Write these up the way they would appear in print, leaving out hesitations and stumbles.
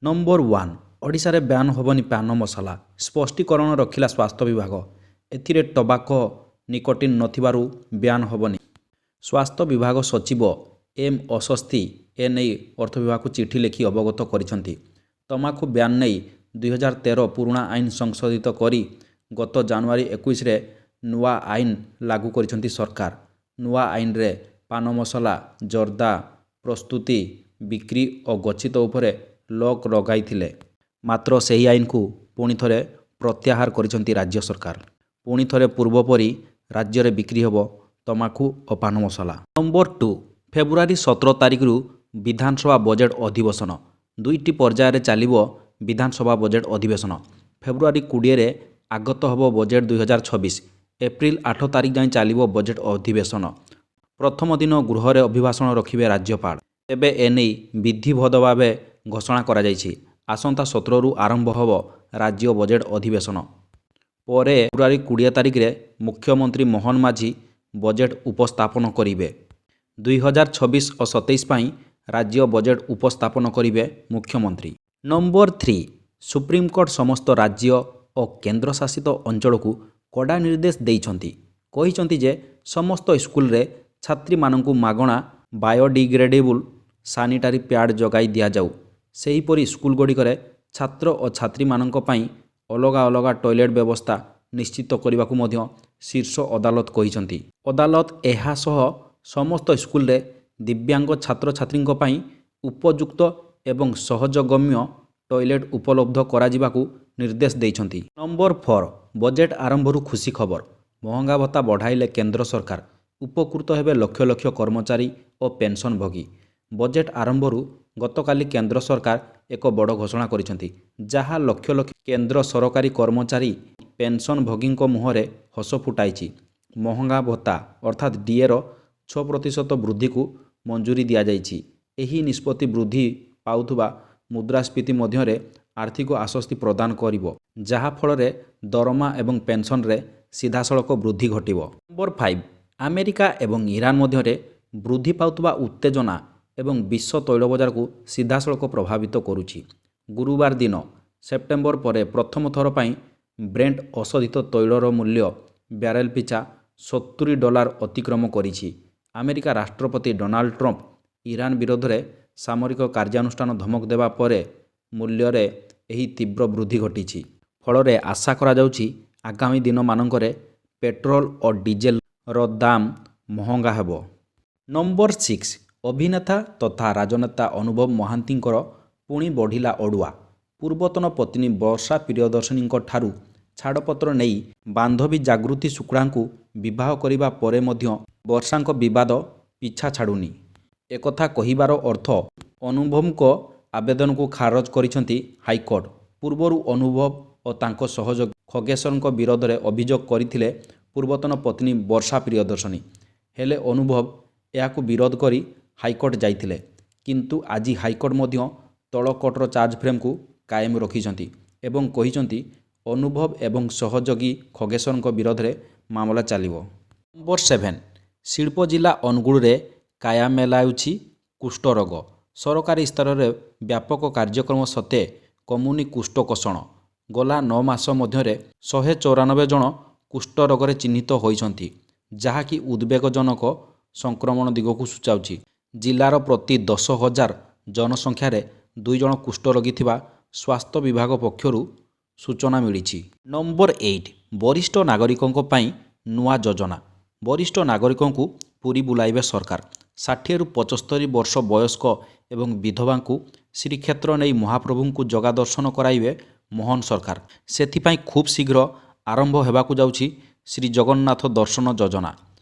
Number 1, ଓଡ଼ିଶାରେ ban ହେବନି ପାନ ମସଲା। ସ୍ପଷ୍ଟୀକରଣ ରଖିଲା ସ୍ୱାସ୍ଥ୍ୟ ବିଭାଗ। ଏଥିରେ ଟବାକୋ ନିକୋଟିନ୍ ନଥିବାରୁ ବ୍ୟାନ୍ ହେବନି। ସ୍ୱାସ୍ଥ୍ୟ ବିଭାଗ ସଚିବ ଏମ୍ ଅସ୍ୱତୀ ଏନେଇ ଅର୍ଥ ବିଭାଗକୁ ଚିଠି ଲେଖି ଅବଗତ କରିଛନ୍ତି। ତମାଖୁ ବ୍ୟାନ୍ ନେଇ 2013 ପୁରୁଣା ଆଇନ ସଂଶୋଧିତ କରି ଗତ ଜାନୁଆରୀ 21ରେ ନୂଆ ଆଇନ ଲାଗୁ କରିଛନ୍ତି ସରକାର। ନୂଆ ଆଇନରେ ପାନ ମସଲା, ଜର୍ଦ୍ଦା ପ୍ରସ୍ତୁତି, ବିକ୍ରି ଓ ଗଚ୍ଛିତ ଉପରେ ରୋକ ଲଗାଇଥିଲେ। ମାତ୍ର ସେହି ଆଇନକୁ ପୁଣିଥରେ ପ୍ରତ୍ୟାହାର କରିଛନ୍ତି ରାଜ୍ୟ ସରକାର। ପୁଣିଥରେ ପୂର୍ବ ପରି ରାଜ୍ୟରେ ବିକ୍ରି ହେବ ତମାଖୁ ଓ ପାନ ମସଲା। ନମ୍ବର 2, ଫେବୃଆରୀ 17 ତାରିଖରୁ ବିଧାନସଭା ବଜେଟ୍ ଅଧିବେଶନ। ଦୁଇଟି ପର୍ଯ୍ୟାୟରେ ଚାଲିବ ବିଧାନସଭା ବଜେଟ୍ ଅଧିବେଶନ। ଫେବୃଆରୀ 20ରେ ଆଗତ ହେବ ବଜେଟ୍ 2026। ଏପ୍ରିଲ 8 ତାରିଖ ଯାଏଁ ଚାଲିବ ବଜେଟ୍ ଅଧିବେଶନ। ପ୍ରଥମ ଦିନ ଗୃହରେ ଅଭିଭାଷଣ ରଖିବେ ରାଜ୍ୟପାଳ। ତେବେ ଏନେଇ ବିଧିବଦ୍ଧ ଭାବେ ଘୋଷଣା କରାଯାଇଛି। ଆସନ୍ତା 17ରୁ ଆରମ୍ଭ ହେବ ରାଜ୍ୟ ବଜେଟ୍ ଅଧିବେଶନ। ପରେ ଫେବୃଆରୀ 20 ତାରିଖରେ ମୁଖ୍ୟମନ୍ତ୍ରୀ ମୋହନ ମାଝୀ ବଜେଟ୍ ଉପସ୍ଥାପନ କରିବେ। 2026 ଓ 27 ପାଇଁ ରାଜ୍ୟ ବଜେଟ୍ ଉପସ୍ଥାପନ କରିବେ ମୁଖ୍ୟମନ୍ତ୍ରୀ। ନମ୍ବର 3, ସୁପ୍ରିମକୋର୍ଟ ସମସ୍ତ ରାଜ୍ୟ ଓ କେନ୍ଦ୍ରଶାସିତ ଅଞ୍ଚଳକୁ କଡ଼ା ନିର୍ଦ୍ଦେଶ ଦେଇଛନ୍ତି। କହିଛନ୍ତି ଯେ, ସମସ୍ତ ସ୍କୁଲରେ ଛାତ୍ରୀମାନଙ୍କୁ ମାଗଣା ବାୟୋଡିଗ୍ରେଡେବୁଲ୍ ସାନିଟାରୀ ପ୍ୟାଡ୍ ଯୋଗାଇ ଦିଆଯାଉ। ସେହିପରି ସ୍କୁଲଗୁଡ଼ିକରେ ଛାତ୍ର ଓ ଛାତ୍ରୀମାନଙ୍କ ପାଇଁ ଅଲଗା ଅଲଗା ଟଏଲେଟ୍ ବ୍ୟବସ୍ଥା ନିଶ୍ଚିତ କରିବାକୁ ମଧ୍ୟ ଶୀର୍ଷ ଅଦାଲତ କହିଛନ୍ତି। ଅଦାଲତ ଏହାସହ ସମସ୍ତ ସ୍କୁଲରେ ଦିବ୍ୟାଙ୍ଗ ଛାତ୍ରଛାତ୍ରୀଙ୍କ ପାଇଁ ଉପଯୁକ୍ତ ଏବଂ ସହଜଗମ୍ୟ ଟଏଲେଟ୍ ଉପଲବ୍ଧ କରାଯିବାକୁ ନିର୍ଦ୍ଦେଶ ଦେଇଛନ୍ତି। ନମ୍ବର 4, ବଜେଟ୍ ଆରମ୍ଭରୁ ଖୁସି ଖବର। ମହଙ୍ଗା ଭତ୍ତା ବଢ଼ାଇଲେ କେନ୍ଦ୍ର ସରକାର। ଉପକୃତ ହେବେ ଲକ୍ଷ ଲକ୍ଷ କର୍ମଚାରୀ ଓ ପେନ୍ସନଭୋଗୀ। ବଜେଟ୍ ଆରମ୍ଭରୁ ଗତକାଲି କେନ୍ଦ୍ର ସରକାର ଏକ ବଡ଼ ଘୋଷଣା କରିଛନ୍ତି, ଯାହା ଲକ୍ଷ ଲକ୍ଷ କେନ୍ଦ୍ର ସରକାରୀ କର୍ମଚାରୀ, ପେନ୍ସନଭୋଗୀଙ୍କ ମୁହଁରେ ହସ ଫୁଟାଇଛି। ମହଙ୍ଗା ଭତ୍ତା ଅର୍ଥାତ୍ ଡିଏର 6% ବୃଦ୍ଧିକୁ ମଞ୍ଜୁରୀ ଦିଆଯାଇଛି। ଏହି ନିଷ୍ପତ୍ତି ବୃଦ୍ଧି ପାଉଥିବା ମୁଦ୍ରାସ୍ଫୀତି ମଧ୍ୟରେ ଆର୍ଥିକ ଆଶ୍ୱସ୍ତି ପ୍ରଦାନ କରିବ, ଯାହାଫଳରେ ଦରମା ଏବଂ ପେନ୍ସନରେ ସିଧାସଳଖ ବୃଦ୍ଧି ଘଟିବ। ନମ୍ବର 5, ଆମେରିକା ଏବଂ ଇରାନ ମଧ୍ୟରେ ବୃଦ୍ଧି ପାଉଥିବା ଉତ୍ତେଜନା ଏବଂ ବିଶ୍ୱ ତୈଳ ବଜାରକୁ ସିଧାସଳଖ ପ୍ରଭାବିତ କରୁଛି। ଗୁରୁବାର ଦିନ ସେପ୍ଟେମ୍ବର ପରେ ପ୍ରଥମ ଥର ପାଇଁ ବ୍ରେଣ୍ଟ ଅଶୋଧିତ ତୈଳର ମୂଲ୍ୟ ବ୍ୟାରେଲ ପିଛା 70 ଡଲାର ଅତିକ୍ରମ କରିଛି। ଆମେରିକା ରାଷ୍ଟ୍ରପତି ଡୋନାଲ୍ଡ ଟ୍ରମ୍ପ ଇରାନ ବିରୋଧରେ ସାମରିକ କାର୍ଯ୍ୟାନୁଷ୍ଠାନ ଧମକ ଦେବା ପରେ ମୂଲ୍ୟରେ ଏହି ତୀବ୍ର ବୃଦ୍ଧି ଘଟିଛି। ଫଳରେ ଆଶା କରାଯାଉଛି, ଆଗାମୀ ଦିନମାନଙ୍କରେ ପେଟ୍ରୋଲ ଓ ଡିଜେଲର ଦାମ ମହଙ୍ଗା ହେବ। ନମ୍ବର 6, ଅଭିନେତା ତଥା ରାଜନେତା ଅନୁଭବ ମହାନ୍ତିଙ୍କର ପୁଣି ବଢ଼ିଲା ଅଡ଼ୁଆ। ପୂର୍ବତନ ପତ୍ନୀ ବର୍ଷା ପ୍ରିୟଦର୍ଶିନୀଙ୍କ ଠାରୁ ଛାଡ଼ପତ୍ର ନେଇ ବାନ୍ଧବୀ ଜାଗୃତି ଶୁକ୍ଳାଙ୍କୁ ବିବାହ କରିବା ପରେ ମଧ୍ୟ ବର୍ଷାଙ୍କ ବିବାଦ ପିଛା ଛାଡ଼ୁନି। ଏକଥା କହିବାର ଅର୍ଥ ଅନୁଭବଙ୍କ ଆବେଦନକୁ ଖାରଜ କରିଛନ୍ତି ହାଇକୋର୍ଟ। ପୂର୍ବରୁ ଅନୁଭବ ଓ ତାଙ୍କ ସହଯୋଗୀ ଖଗେଶ୍ୱରଙ୍କ ବିରୋଧରେ ଅଭିଯୋଗ କରିଥିଲେ ପୂର୍ବତନ ପତ୍ନୀ ବର୍ଷା ପ୍ରିୟଦର୍ଶିନୀ। ହେଲେ ଅନୁଭବ ଏହାକୁ ବିରୋଧ କରି ହାଇକୋର୍ଟ ଯାଇଥିଲେ। କିନ୍ତୁ ଆଜି ହାଇକୋର୍ଟ ମଧ୍ୟ ତଳ କୋର୍ଟର ଚାର୍ଜ ଫ୍ରେମକୁ କାଏମ ରଖିଛନ୍ତି ଏବଂ କହିଛନ୍ତି, ଅନୁଭବ ଏବଂ ସହଯୋଗୀ ଖଗେଶ୍ୱରଙ୍କ ବିରୋଧରେ ମାମଲା ଚାଲିବ। ନମ୍ବର 7, ଶିଳ୍ପ ଜିଲ୍ଲା ଅନୁଗୁଳରେ କାୟା ମେଲାଉଛି କୁଷ୍ଠରୋଗ। ସରକାରୀ ସ୍ତରରେ ବ୍ୟାପକ କାର୍ଯ୍ୟକ୍ରମ ସତ୍ତ୍ୱେ କମୁନି କୁଷ୍ଠ କଷଣ। ଗଲା 9 ମାସ ମଧ୍ୟରେ 194 ଜଣ କୁଷ୍ଠରୋଗରେ ଚିହ୍ନିତ ହୋଇଛନ୍ତି, ଯାହାକି ଉଦବେଗଜନକ ସଂକ୍ରମଣ ଦିଗକୁ ସୂଚାଉଛି। ଜିଲ୍ଲାର ପ୍ରତି 10,000 ଜନସଂଖ୍ୟାରେ ଦୁଇ ଜଣ କୁଷ୍ଠରୋଗୀ ଥିବା ସ୍ୱାସ୍ଥ୍ୟ ବିଭାଗ ପକ୍ଷରୁ ସୂଚନା ମିଳିଛି। ନମ୍ବର 8, ବରିଷ୍ଠ ନାଗରିକଙ୍କ ପାଇଁ ନୂଆ ଯୋଜନା। ବରିଷ୍ଠ ନାଗରିକଙ୍କୁ ପୁରୀ ବୁଲାଇବେ ସରକାର। 60ରୁ 75 ବର୍ଷ ବୟସ୍କ ଏବଂ ବିଧବାଙ୍କୁ ଶ୍ରୀକ୍ଷେତ୍ର ନେଇ ମହାପ୍ରଭୁଙ୍କୁ ଜଗା ଦର୍ଶନ କରାଇବେ ମୋହନ ସରକାର। ସେଥିପାଇଁ ଖୁବ୍ ଶୀଘ୍ର ଆରମ୍ଭ ହେବାକୁ ଯାଉଛି ଶ୍ରୀଜଗନ୍ନାଥ ଦର୍ଶନ ଯୋଜନା।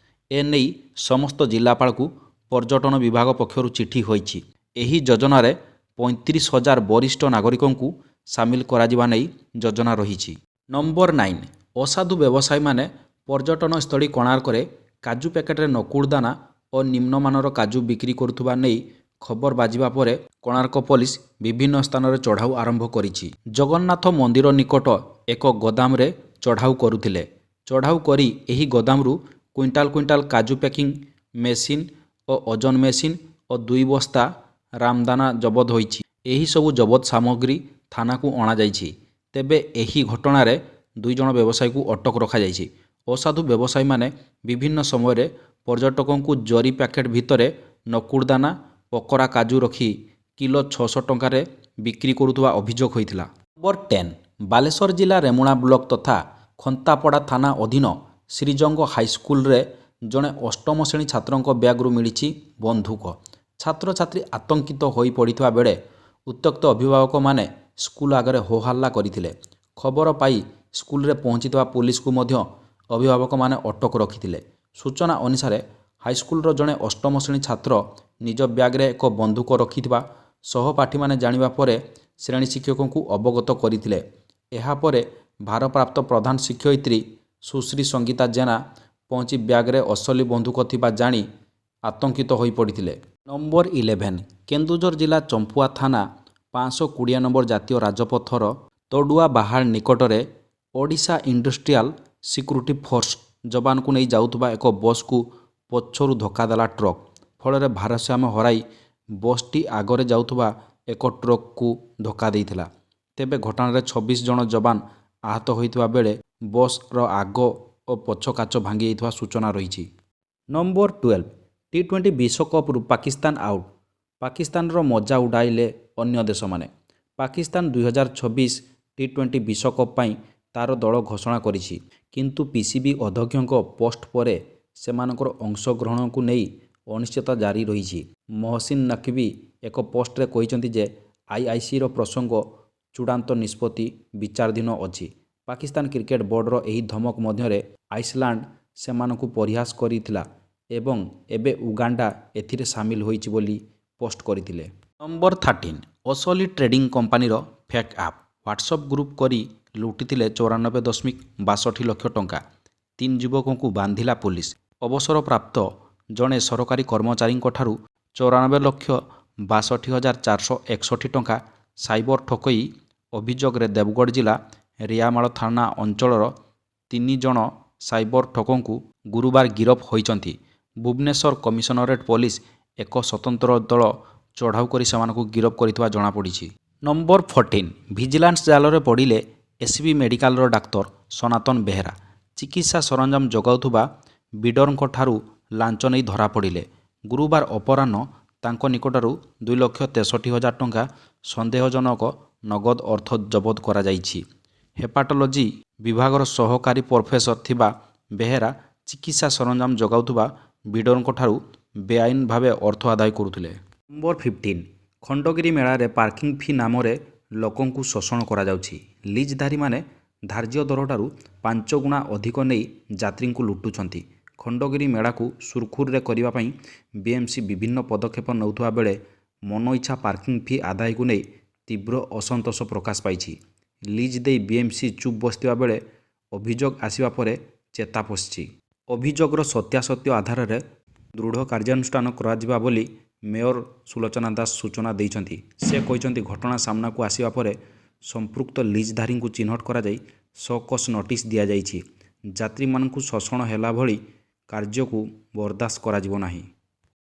ଏନେଇ ସମସ୍ତ ଜିଲ୍ଲାପାଳଙ୍କୁ ପର୍ଯ୍ୟଟନ ବିଭାଗ ପକ୍ଷରୁ ଚିଠି ହୋଇଛି। ଏହି ଯୋଜନାରେ 35,000 ବରିଷ୍ଠ ନାଗରିକଙ୍କୁ ସାମିଲ କରାଯିବା ନେଇ ଯୋଜନା ରହିଛି। ନମ୍ବର 9, ଅସାଧୁ ବ୍ୟବସାୟୀମାନେ ପର୍ଯ୍ୟଟନସ୍ଥଳୀ କୋଣାର୍କରେ କାଜୁ ପ୍ୟାକେଟରେ ନକୁଳ ଦାନା ଓ ନିମ୍ନମାନର କାଜୁ ବିକ୍ରି କରୁଥିବା ନେଇ ଖବର ବାଜିବା ପରେ କୋଣାର୍କ ପୋଲିସ ବିଭିନ୍ନ ସ୍ଥାନରେ ଚଢ଼ାଉ ଆରମ୍ଭ କରିଛି। ଜଗନ୍ନାଥ ମନ୍ଦିର ନିକଟ ଏକ ଗୋଦାମରେ ଚଢ଼ାଉ କରୁଥିଲେ। ଚଢ଼ାଉ କରି ଏହି ଗୋଦାମରୁ କୁଇଣ୍ଟାଲ କୁଇଣ୍ଟାଲ କାଜୁ ପ୍ୟାକିଂ ମେସିନ୍ ଓ ଓଜନ ମେସିନ୍ ଓ 2 ବସ୍ତା ରାମଦାନା ଜବତ ହୋଇଛି। ଏହିସବୁ ଜବତ ସାମଗ୍ରୀ ଥାନାକୁ ଅଣାଯାଇଛି। ତେବେ ଏହି ଘଟଣାରେ 2 ଜଣ ବ୍ୟବସାୟୀଙ୍କୁ ଅଟକ ରଖାଯାଇଛି। ଅସାଧୁ ବ୍ୟବସାୟୀମାନେ ବିଭିନ୍ନ ସମୟରେ ପର୍ଯ୍ୟଟକଙ୍କୁ ଜରି ପ୍ୟାକେଟ୍ ଭିତରେ ନକୁଳଦାନା, ପକୋରା କାଜୁ ରଖି କିଲୋ 600 ଟଙ୍କାରେ ବିକ୍ରି କରୁଥିବା ଅଭିଯୋଗ ହୋଇଥିଲା। ନମ୍ବର 10, ବାଲେଶ୍ୱର ଜିଲ୍ଲା ରେମୁଣା ବ୍ଲକ ତଥା ଖନ୍ତାପଡ଼ା ଥାନା ଅଧୀନ ଶ୍ରୀଜଙ୍ଗ ହାଇସ୍କୁଲରେ ଜଣେ ଅଷ୍ଟମ ଶ୍ରେଣୀ ଛାତ୍ରଙ୍କ ବ୍ୟାଗରୁ ମିଳିଛି ବନ୍ଧୁକ। ଛାତ୍ରଛାତ୍ରୀ ଆତଙ୍କିତ ହୋଇପଡ଼ିଥିବା ବେଳେ ଉତ୍ତ୍ୟକ୍ତ ଅଭିଭାବକମାନେ ସ୍କୁଲ ଆଗରେ ହୋହାଲ୍ଲା କରିଥିଲେ। ଖବର ପାଇ ସ୍କୁଲରେ ପହଞ୍ଚିଥିବା ପୋଲିସକୁ ମଧ୍ୟ ଅଭିଭାବକମାନେ ଅଟକ ରଖିଥିଲେ। ସୂଚନା ଅନୁସାରେ, ହାଇସ୍କୁଲର ଜଣେ ଅଷ୍ଟମ ଶ୍ରେଣୀ ଛାତ୍ର ନିଜ ବ୍ୟାଗରେ ଏକ ବନ୍ଧୁକ ରଖିଥିବା ସହପାଠୀମାନେ ଜାଣିବା ପରେ ଶ୍ରେଣୀ ଶିକ୍ଷକଙ୍କୁ ଅବଗତ କରିଥିଲେ। ଏହାପରେ ଭାରପ୍ରାପ୍ତ ପ୍ରଧାନ ଶିକ୍ଷୟିତ୍ରୀ ସୁଶ୍ରୀ ସଙ୍ଗୀତା ଜେନା ପହଞ୍ଚି ବ୍ୟାଗରେ ଅସଲି ବନ୍ଧୁକ ଥିବା ଜାଣି ଆତଙ୍କିତ ହୋଇପଡ଼ିଥିଲେ। ନମ୍ବର 11, କେନ୍ଦୁଝର ଜିଲ୍ଲା ଚମ୍ପୁଆ ଥାନା 520 ନମ୍ବର ଜାତୀୟ ରାଜପଥର ତଡୁଆବାହାଳ ନିକଟରେ ଓଡ଼ିଶା ଇଣ୍ଡଷ୍ଟ୍ରିଆଲ ସିକ୍ୟୁରିଟି ଫୋର୍ସ ଯବାନଙ୍କୁ ନେଇ ଯାଉଥିବା ଏକ ବସ୍କୁ ପଛରୁ ଧକ୍କା ଦେଲା ଟ୍ରକ୍। ଫଳରେ ଭାରସାମ୍ୟ ହରାଇ ବସ୍ଟି ଆଗରେ ଯାଉଥିବା ଏକ ଟ୍ରକ୍କୁ ଧକ୍କା ଦେଇଥିଲା। ତେବେ ଘଟଣାରେ 26 ଜଣ ଯବାନ ଆହତ ହୋଇଥିବା ବେଳେ ବସ୍ର ଆଗ ଓ ପଛ କାଚ ଭାଙ୍ଗିଯାଇଥିବା ସୂଚନା ରହିଛି। ନମ୍ବର 12, ଟି-20 ବିଶ୍ୱକପ୍ରୁ ପାକିସ୍ତାନ ଆଉଟ୍, ପାକିସ୍ତାନର ମଜା ଉଡ଼ାଇଲେ ଅନ୍ୟ ଦେଶମାନେ। ପାକିସ୍ତାନ 2026 ଟି-20 ବିଶ୍ୱକପ୍ ପାଇଁ ତା'ର ଦଳ ଘୋଷଣା କରିଛି। କିନ୍ତୁ ପିସିବି ଅଧ୍ୟକ୍ଷଙ୍କ ପୋଷ୍ଟ ପରେ ସେମାନଙ୍କର ଅଂଶଗ୍ରହଣକୁ ନେଇ ଅନିଶ୍ଚିତତା ଜାରି ରହିଛି। ମୋହସିନ ନକଭି ଏକ ପୋଷ୍ଟରେ କହିଛନ୍ତି ଯେ ଆଇସିସିର ପ୍ରସଙ୍ଗ ଚୂଡ଼ାନ୍ତ ନିଷ୍ପତ୍ତି ବିଚାରାଧୀନ ଅଛି। ପାକିସ୍ତାନ କ୍ରିକେଟ ବୋର୍ଡର ଏହି ଧମକ ମଧ୍ୟରେ ଆଇସଲାଣ୍ଡ ସେମାନଙ୍କୁ ପରିହାସ କରିଥିଲା ଏବଂ ଏବେ ଉଗାଣ୍ଡା ଏଥିରେ ସାମିଲ ହୋଇଛି ବୋଲି ପୋଷ୍ଟ କରିଥିଲେ। ନମ୍ବର 13, ଅସଲି ଟ୍ରେଡିଂ କମ୍ପାନୀର ଫେକ୍ ଆପ୍, ହ୍ୱାଟ୍ସଆପ୍ ଗ୍ରୁପ୍ କରି ଲୁଟିଥିଲେ 94.62 ଲକ୍ଷ ଟଙ୍କା, ତିନି ଯୁବକଙ୍କୁ ବାନ୍ଧିଲା ପୋଲିସ। ଅବସରପ୍ରାପ୍ତ ଜଣେ ସରକାରୀ କର୍ମଚାରୀଙ୍କଠାରୁ 94,62,461 ଟଙ୍କା ସାଇବର ଠକେଇ ଅଭିଯୋଗରେ ଦେବଗଡ଼ ଜିଲ୍ଲା ରିଆମାଳ ଥାନା ଅଞ୍ଚଳର ତିନି ଜଣ ସାଇବର ଠକଙ୍କୁ ଗୁରୁବାର ଗିରଫ ହୋଇଛନ୍ତି। ଭୁବନେଶ୍ୱର କମିଶନରେଟ୍ ପୋଲିସ ଏକ ସ୍ୱତନ୍ତ୍ର ଦଳ ଚଢ଼ାଉ କରି ସେମାନଙ୍କୁ ଗିରଫ କରିଥିବା ଜଣାପଡ଼ିଛି। ନମ୍ବର 14, ଭିଜିଲାନ୍ସ ଜାଲରେ ପଡ଼ିଲେ ଏସ୍ସିବି ମେଡିକାଲର ଡାକ୍ତର ସନାତନ ବେହେରା। ଚିକିତ୍ସା ସରଞ୍ଜାମ ଯୋଗାଉଥିବା ବିଡରଙ୍କଠାରୁ ଲାଞ୍ଚ ନେଇ ଧରାପଡ଼ିଲେ। ଗୁରୁବାର ଅପରାହ୍ନ ତାଙ୍କ ନିକଟରୁ 2,63,000 ଟଙ୍କା ସନ୍ଦେହଜନକ ନଗଦ ଅର୍ଥ ଜବତ କରାଯାଇଛି। ହେପାଟୋଲୋଜି ବିଭାଗର ସହକାରୀ ପ୍ରଫେସର ଥିବା ବେହେରା ଚିକିତ୍ସା ସରଞ୍ଜାମ ଯୋଗାଉଥିବା ବିଡରଙ୍କଠାରୁ ବେଆଇନ ଭାବେ ଅର୍ଥ ଆଦାୟ କରୁଥିଲେ। ନମ୍ବର 15, ଖଣ୍ଡଗିରି ମେଳାରେ ପାର୍କିଂ ଫି ନାମରେ ଲୋକଙ୍କୁ ଶୋଷଣ କରାଯାଉଛି। ଲିଜ୍‌ଧାରୀମାନେ ଧାର୍ଯ୍ୟ ଦରଠାରୁ 5 ଗୁଣା ଅଧିକ ନେଇ ଯାତ୍ରୀଙ୍କୁ ଲୁଟୁଛନ୍ତି। ଖଣ୍ଡଗିରି ମେଳାକୁ ସୁରୁଖୁରୁରେ କରିବା ପାଇଁ ବିଏମ୍‌ସି ବିଭିନ୍ନ ପଦକ୍ଷେପ ନେଉଥିବା ବେଳେ ମନଇଚ୍ଛା ପାର୍କିଂ ଫି ଆଦାୟକୁ ନେଇ ତୀବ୍ର ଅସନ୍ତୋଷ ପ୍ରକାଶ ପାଇଛି। ଲିଜ୍ ଦେଇ ବିଏମ୍‌ସି ଚୁପ୍ ବସିଥିବା ବେଳେ ଅଭିଯୋଗ ଆସିବା ପରେ ଚେତା ପଶିଛି। ଅଭିଯୋଗର ସତ୍ୟାସତ୍ୟ ଆଧାରରେ ଦୃଢ଼ କାର୍ଯ୍ୟାନୁଷ୍ଠାନ କରାଯିବ ବୋଲି ମେୟର ସୁଲୋଚନା ଦାସ ସୂଚନା ଦେଇଛନ୍ତି। ସେ କହିଛନ୍ତି, ଘଟଣା ସାମ୍ନାକୁ ଆସିବା ପରେ ସମ୍ପୃକ୍ତ ଲିଜ୍‌ଧାରୀଙ୍କୁ ଚିହ୍ନଟ କରାଯାଇ ସୋ-କଜ୍ ନୋଟିସ୍ ଦିଆଯାଇଛି। ଯାତ୍ରୀମାନଙ୍କୁ ଶୋଷଣ ହେଲା ଭଳି କାର୍ଯ୍ୟକୁ ବରଦାସ୍ତ କରାଯିବ ନାହିଁ।